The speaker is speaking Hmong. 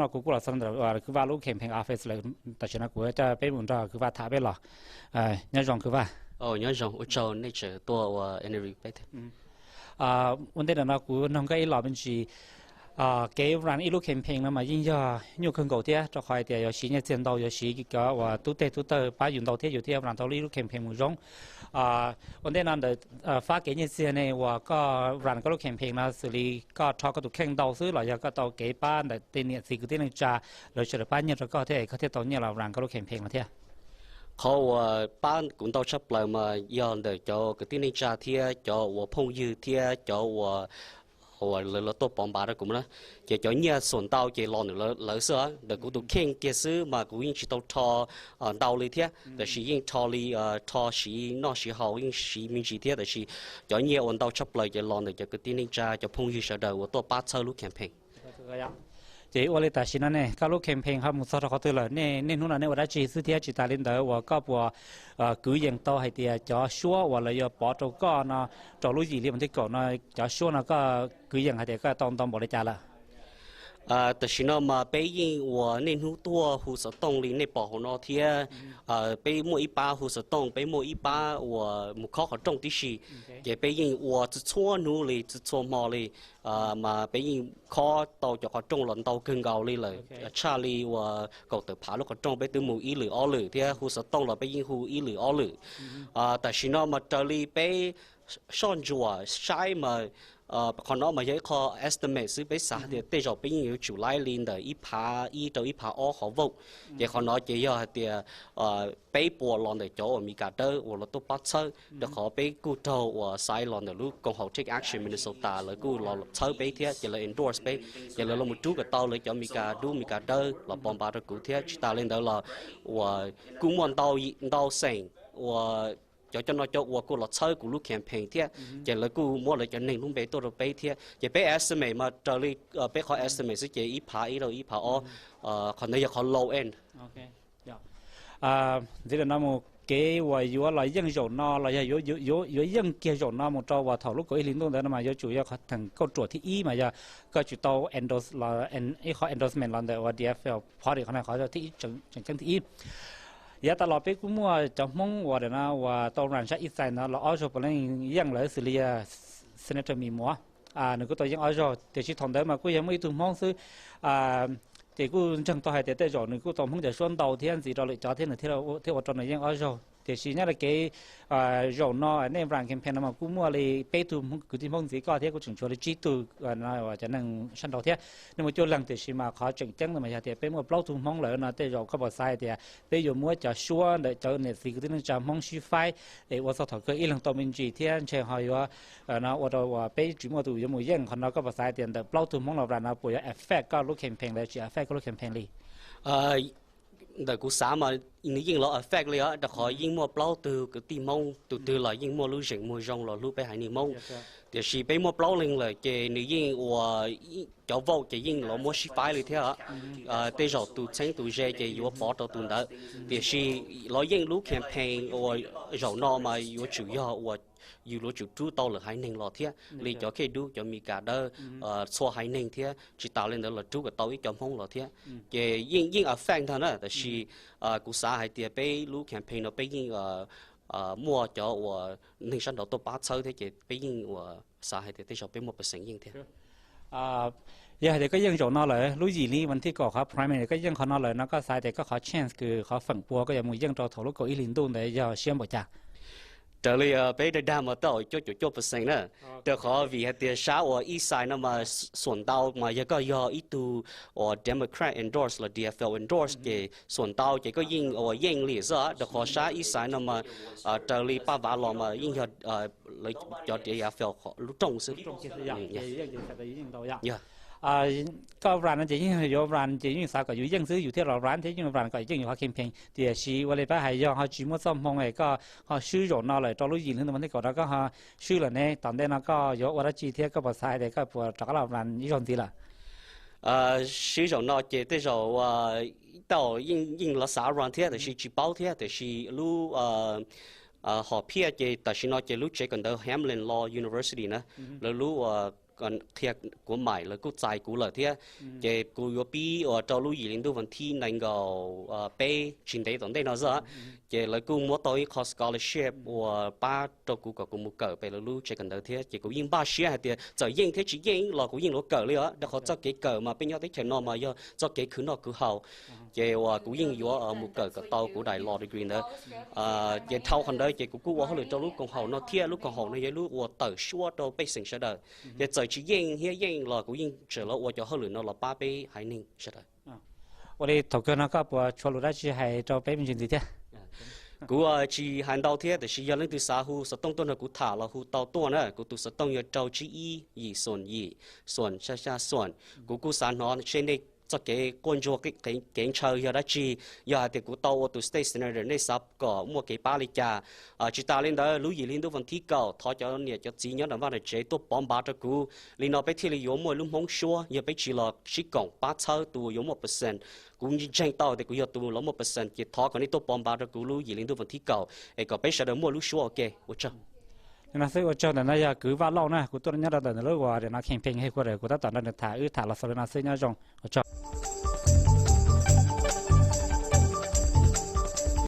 no kuv kuj los txog ntawm kwv Vaj lub campaign office lawm, tam sim no kuv coj peb mus nrog kwv Vaj tham peb los. Nyob zoo kwv Vaj. Nyob zoo, ua tsaug nej tseem tuaj ua interview peb. Ua ntej ntawm no kuv noog koj ib los me ntsis, kev run ib lub campaign no mas yeej yog nyuaj kawg nkaus thiab, rau qhov hais tias yuav siv nyiaj txiag ntau, yuav siv cov uas tub teg tub tawg pab yus ntau thiab yus thiaj run tau ib lub campaign mus zoo. Ua ntej no ntawm fab kev nyiaj txiag ne uas koj run koj lub campaign no xws li koj rho koj tus kheej ntau xwb los yog koj tau kev pab ntawm tej niam txiv kwv tij neej tsa lawv sawv daws pab nyiaj rau koj thiab es koj thiaj tau nyiaj los run koj lub campaign no thiab? Qhov uas pab kuv ntau tshaj plaws mas yog ntawm cov kwv tij neej tsa thiab cov uas phooj ywg thiab cov uas uas lawv los tuaj pov npav rau kuv na. Ces cov nyiaj xuam ntau ces los ntawm lawv xwb, ntawm kuv tus kheej kiag xwb mas kuv yeej tsis tau rho ntau li thiab, tab sis yeej rho li, rho siv noj siv haus yeej siv me ntsis thiab, tab sis cov nyiaj uas ntau tshaj plaws ces los ntawm cov kwv tij neej tsa cov phooj ywg sawv daws uas tuaj pab txhawb lub campaign. Ces ua li tam sim no ne koj lub campaign ho mus txog rau qhov twg lawm, nej niaj hnub no nej ua dab tsi xwb thiab tsis tas li ntawd uas koj puas kwv yees tau hais tias cov suab uas lawv yuav pov rau koj no rau lub yim li vas thib kaum no, cov suab no koj kwv yees hais tias koj tau ntau npaum li cas lawm? Tam sim no mas peb yeej ua niaj hnub tuaj hu xov tooj li nej pom hauv no thiab, peb muaj ib pab hu xov tooj, peb muaj ib pab uas mus khob qhov rooj tib si, ces peb yeej ua txhua txhua hnub li txhua txhua hmo li, mas peb yeej khob tau cov qhov rooj los ntau kawg nkaus li lawm, tshaj li uas kaum tawm phav lub qhov rooj peb twb mus ib lwm ob lwm thiab hu xov tooj los peb yeej hu ib lwm ob lwm. Tam sim no mas raws li peb soj ntsuam saib mas qhov no mas yog ib qho estimate xwb, peb xav tias tej zaum peb yeej yuav tsum laib li ntawm ib phav ib rau ib phav ob qhov vote. Ces qhov no ces yog hais tias peb puas los ntawm cov uas Meskas dawb uas los tuaj pab txhawb, rau qhov peb kuj raug uas xaiv los ntawm lub koom haum Take Action Minnesota lawv kuj los txhawb peb thiab ces lawv endorse peb, ces lawv los mus rub kom tau lawv cov Meskas dub Meskas dawb los pov npav rau kuv thiab. Tsis tas li ntawd los uas kuj muaj ntau xeem uas cov coj noj coj ua kuj los txhawb kuv lub campaign thiab, ces lawv kuj muab lawv cov neeg lub npe tuaj rau peb thiab. Ces peb estimate mas raws li peb qhov estimate xwb ces ib phav ib rau ib phav ob, qhov ntawd yog qhov low end. Ntxiv lawm no mus kev uas yuav los yeej zaum no los yog yuav yeej kiag zaum no mus rau uas thaum lub kaum ib hli ntuj ntawd no mas yuav tsum yog qhov theem kauj ruam thib ib mas yog koj tsum tau ib qhov endorsement los ntawm uas D F L party, qhov no qhov thib ib, tseem ceeb thib ib. Yav tas los peb kuj muaj cov Hmoob uas no uas tau run sab East Side no los ob zaug puav leej yeej lawm xws li Senator Mim Muas, nws kuj tau yeej ob zaug, tiam sis thaum ntawd mas kuj yog muaj ib tug Hmoob xwb. Ces kuj ntseeg tau hais tias tej zaum nws kuj tau Hmoob cov suab ntau thiab ntxiv rau lwm cov thiab nws thiaj ua rau nws yeej ob zaug. Tiam sis nyob li kev zaum no nej run campaign no mas kuj muaj li peb tug kwv tij Hmoob ntxiv koj thiab kuj tseem tshuav li tsib tug cov neeg sab nraud thiab, nej muaj cuaj leeg, tiam sis mas qhov tseem ceeb mas yog tias peb muaj plaub tug Hmoob lawm no tej zaum koj puas xav hais tias peb yuav muab cov suab ntawm cov niam txiv kwv tij neej tsa Hmoob sib faib es ua txog thaum kawg ib leeg tau me ntsis thiab ntshe ho yuav no ua rau uas peb tsis muaj tus yuav mus yeej. Qhov no koj puas xav hais tias ntawm plaub tug Hmoob los run no puas yuav affect koj lub campaign los tsis affect koj lub campaign li? Ntawm kuv xav mas nws yeej los affect li os, rau qhov yeej muaj plaub tug kwv tij Hmoob, tus twg los yeej muaj lub zeem muag zoo los hlub peb haiv neeg Hmoob. Tiam sis peb muaj plaub leeg lawm ces nws yeej ua cov vote ces yeej los muab sib faib li thiab. Tej zaum tus txheeb tus ze ces yuav pov rau tus ntawd. Tiam sis los yeej lub campaign uas zaum no mas yuav tsum yog uas yus yuav tsum rub tau lwm haiv neeg los thiab, li cov Khej Dub, cov Meskas dawb, txhua haiv neeg thiab, tsis tas li ntawd los rub kom tau ib co Hmoob los thiab. Ces yeej yeej affect ntag na, tab sis kuv xav hais tias peb lub campaign no peb yeej muaj cov uas neeg sab nraud tuaj pab txhawb thiab ces peb yeej uas xav hais tias tej zaum peb muaj percent yeej thiab. Yog hais tias koj yeej zaum no lawm, lub yim hli vas thib kaum qhov primary koj yeej qhov no lawm no koj xav tias koj qhov chance kws qhov feem pua koj yuav mus yeej rau thaum lub kaum ib hli ntuj ntawd yog siab npaum cas? Raws li peb dag dag mas tej zaum cuaj caum cuaj percent na, rau qhov vim hais tias sab uas East Side no mas xuam ntau mas yog koj yog ib tug uas Democrat endorse los D F L endorse ces xuam ntau ces koj yeej uas yeej li xwb, rau qhov sab East Side no mas raws li paj vav los mas yeej yog lawv cov D F L lub rooj xwb. Koj run no ces yeej yuav run ces yeej xav kom yus yeej xwb yus thiaj los run thiab yeej run kom yeej yus qhov campaign. Tiam sis ua li peb hais yog ho tsis muaj txoj hmoo es koj ho swb zaum no lawm rau lub yim hli ntuj vas thib kaum no koj ho swb lawm ne, tom ntej no koj yuav ua dab tsi thiab koj puas xav hais tias koj puas rov qab los run ib zaug ntxiv lawm? Swb zaum no ces tej zaum tau yeej los xav run thiab tab sis tsis paub thiab, tiam sis lub hom phiaj ces tam sim no ces lub tsev kawm ntawv Hamline Law University na, lawv lub qhia kuv maim, lawv kuj txais kuv lawm thiab. Ces kuv yuav pib uas rau lub yim hli ntuj vas thib nees nkaum peb tsis ntev tom ntej no xwb. Ces lawv kuj muab tau ib qho scholarship uas pab rau kuv kom kuv mus kawm pem lawv lub tsev kawm ntawv thiab. Ces kuv yeej npaj siab hais tias txawm yeej thiab tsis yeej los kuv yeej yuav kawm li os, rau qhov txoj kev kawm mas peb nyob teb chaws no mas yog txoj kev khwv noj khwv haus. Ces uas kuv yeej yuav mus kawm kom tau kuv daim law degree ntawd. Ces dhau qhov ntawd ces kuv kuj ua hauj lwm rau lub koom haum no thiab. Lub koom haum no yog lub uas tawm suab rau pej xeem sawv daws. Ces txawm tsis yeej thiab yeej los kuv yeej tseem los ua cov hauj lwm no los pab peb haiv neeg sawv daws. Ua li thaum kawg no koj puas tshuav lus dab tsi hais rau peb me ntsis ntxiv thiab? Kuv tsis hais ntau thiab, tiam sis yog leej twg xav hu xov tooj tuaj nrog kuv tham los hu tau tuaj na. Kuv tus xov tooj yog rau tsib ib yim xoom yim xoom xya xya xoom. Kuv kuj xav hnov seb nej txoj kev quaj ntsuag, kev ntshaw yog dab tsi, yog hais tias kuv tau ua tus state senator nej xav kom muaj kev pab li cas. Tsis tas li ntawd, lub yim hli ntuj vas thib kaum thov cov niam cov txiv nyob nram vaj nram tsev tuaj pov npav rau kuv. Li no peb thiaj li yuav muaj lub Hmoob suab, yog peb tsis los sib koom pab txhawb tus yuav muaj percent. Kuv ntseeg tau tias kuv yog tus los muaj percent, ces thov kom nej tuaj pov npav rau kuv lub yim hli ntuj vas thib kaum es kom peb sawv daws muaj lub suab ua ke. Ua tsaug. Li no xwb, ua tsaug. Ntawm no yog kwv Vaj Lauj na, kuv tuaj nyob rau ntawm lub uas campaign headquarter, kuv tab tom nrog nws tham, wb tham los xaus li no xwb, nyob zoo, ua tsaug.